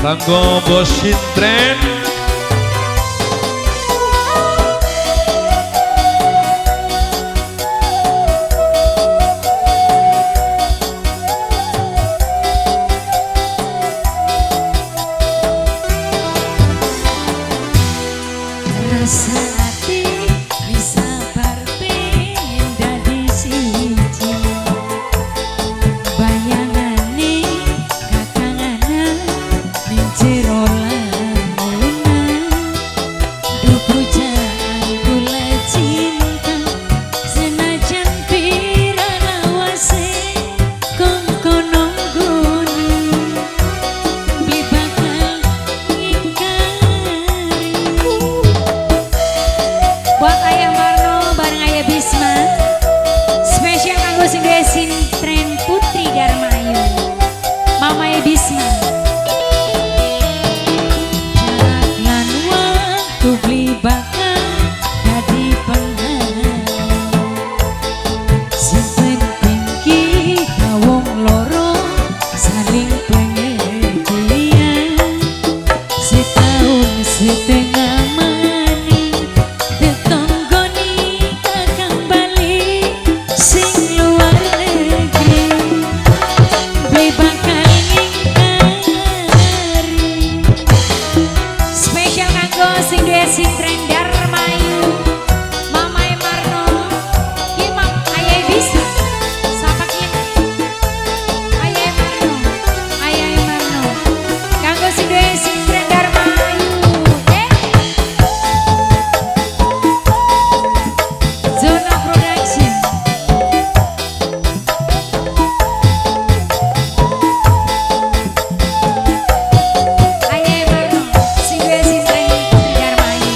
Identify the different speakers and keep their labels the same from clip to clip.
Speaker 1: Kanggo bos Sintren.
Speaker 2: Rasa ati bisa pengen dadi siji, bayangane kakanganan ning jero lamunan. Duh pujaan kula cinta senajan pira lawase kongkon nunggoni beli bakal ngingkari. Buat Ayah Marno bareng Ayah Bisma, spesial kanggo sing duwe Sintren Putri Darmayu, Mama Bisma. Jarak lan waktu beli bakal dadi penghalang, sing penting kita wong loro saling pengertian. Setahun setengah maning tetanggoni kakang bali sing luar negeri beli bakal ngingkari. Spesial kanggo sing duwe Sintren Darmayu, Mamae Marno, ki Mam Ayah bisa sapa ki Ayah Marno, Ayah Marno, kanggo sing duwe Sintren Darmayu. Zona Production. Ayah Marno sing duwe Sintren Putri Darmayu.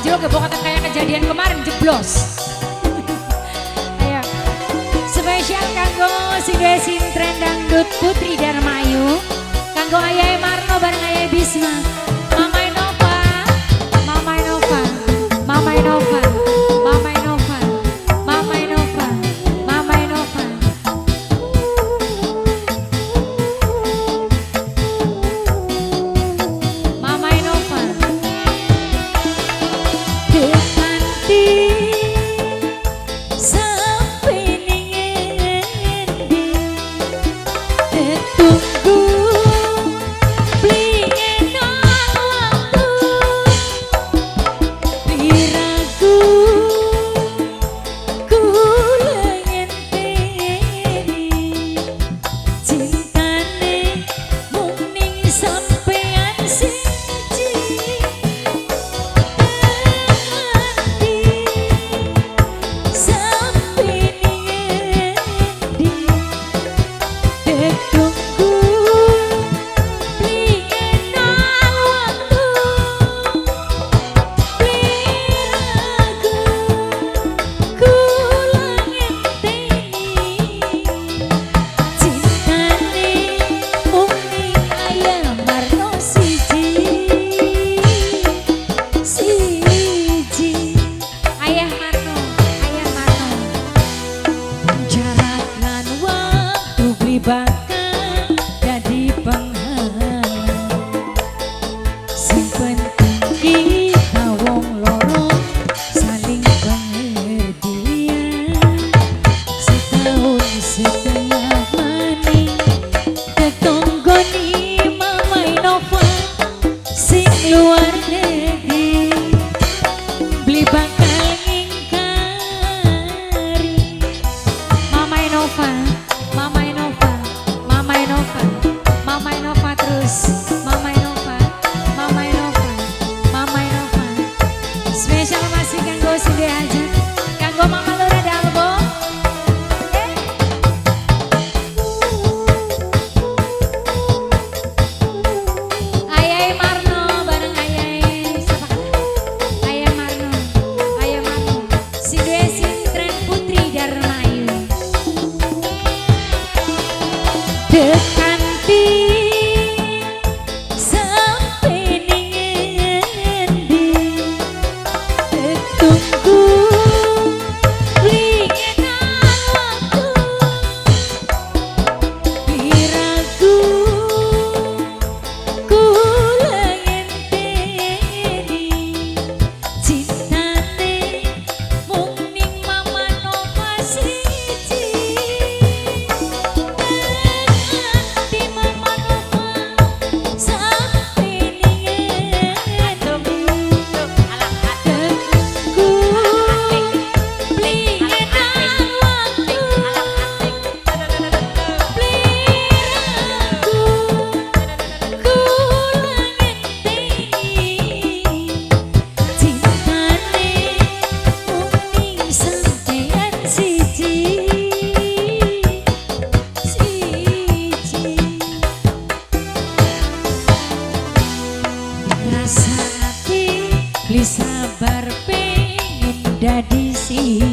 Speaker 2: Anjlok ya pokoknya kayak kejadian kemarin jeblos. Ayo. Spesial kanggo sing duwe sintren dangdut Putri Darmayu, kanggo Ayahe Marno bareng Ayahe Bisma. Mama Nova, Mama Nova, Mama Nova, Mama Nova, Mama Nova, Mama Nova. Mama Nova. Dekanti sampe ning endi, tetunggu bli enal waktu, piraku kula ngenteni, cintane mung ning sampean siji. Tekanti sampe ning endi, tetunggu bli enal waktu, piraku kula ngenteni, cintane mung ning Ayah Marno siji siji. Ayah Marno, Ayah Marno. Jarak lan waktu beli bakal dadi penghalang, sing penting kita wong loro saling pengertian. Setahun setengah maning tetonggoni Mama Nova sing luar negeri, beli bakal ngingkari. Mama Nova, Mama Nova, Mama Nova, Mama Nova terus, Mama Nova, Mama Nova, Mama Nova. Spesial masih kanggo sing duwe hajat, kanggo Mama Lura Dalbo. Eh. Ayah Marno bareng Ayah siapa kan? Ayah Marno, Ayah Marno. Sing duwe sintren Putri Darmayu. Dekanti sampe ning endi, tetunggu bli enal waktu, piraku kula ngenteni, cintane mung ning Mama Nova siji. Tekanti Mama Nova sampe ning endi, tetunggu bli enal waktu, piraku kula ngenteni, cintane mung ning sampean siji siji. Rasa ati beli sabar pengen dadi siji.